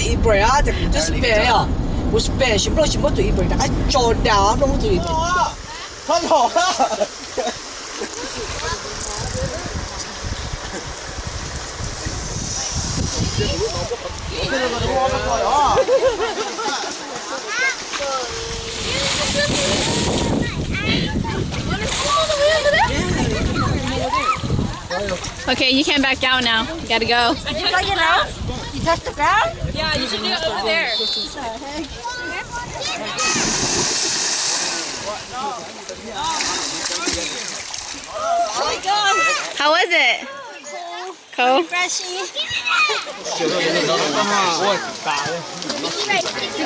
Ib break, tus spam yom, kuv spam tsis Nplog tsis muab tus ib break rov qab tso dag Nplog muab tus ib break. Okay, you can't back out now. You gotta go. Did you break it out? You touched the ground? Yeah, you should do it over there. How was it? Cold? Refreshing.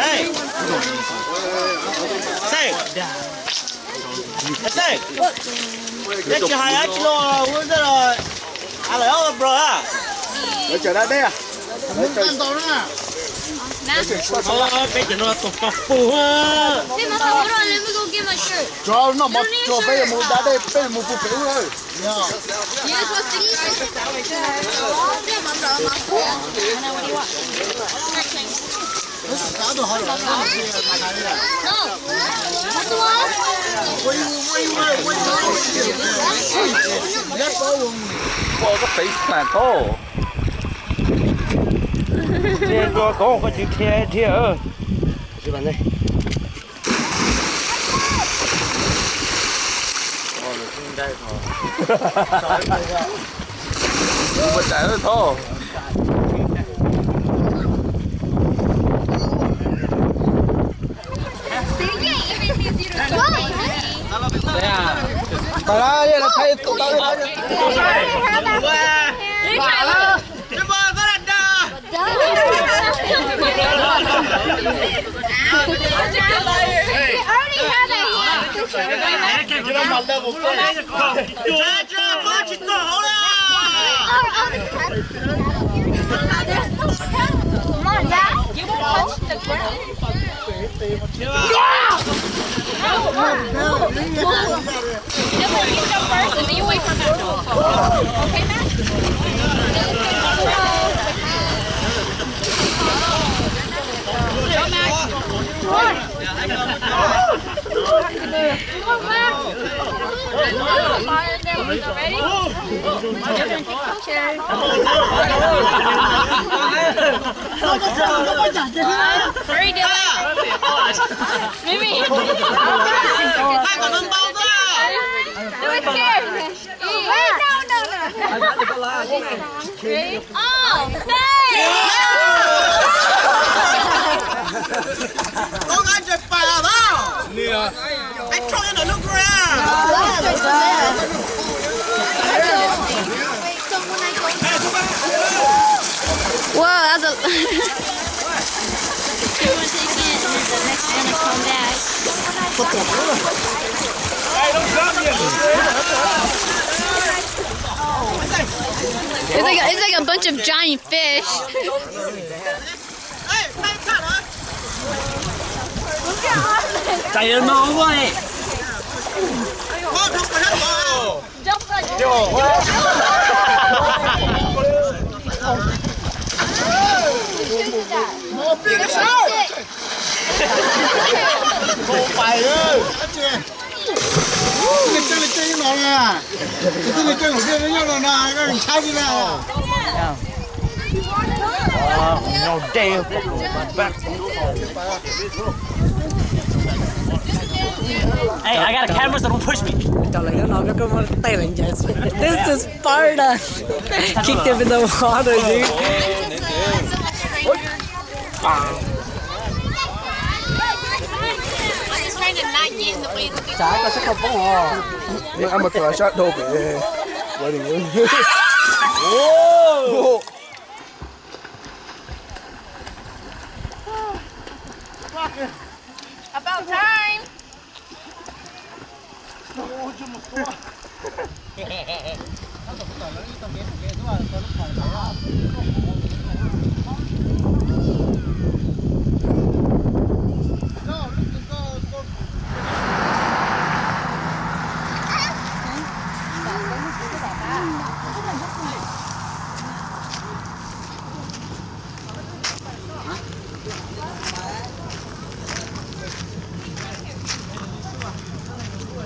Hey. Xeeb. Xeeb. Neb tsis hais dab tsi los ua ntej los. A lawm ob bro a. Lawv cov dab deb. Peb cov no tus koj pug. Cov noj mov tsuag peb yuav mus dab deb peb yuav mus pug pem ub lawm. Pom koj pem ib tag tau. Ces tua koob koj tsis dhia dhia. Ua cas thov. Hurry, Dylan. Maybe. It was scared. Wait, no, no, no. Ready? Oh, thanks. Koj nqa ntsej pais los. Ej, tso nram lub kua. Whoa, that's a. You wanna take it, and then the next one to come back. It's like a, it's like a bunch of giant fish. Txais no ua. Hey, I got a camera, so don't push me. Cov lawv nyob no koj muab tej lawv ncaim. This is Sparta. Kick them in the water, dude. Sab koj sab koj poob os. Neb ab mas tus sab dhau pem. About time.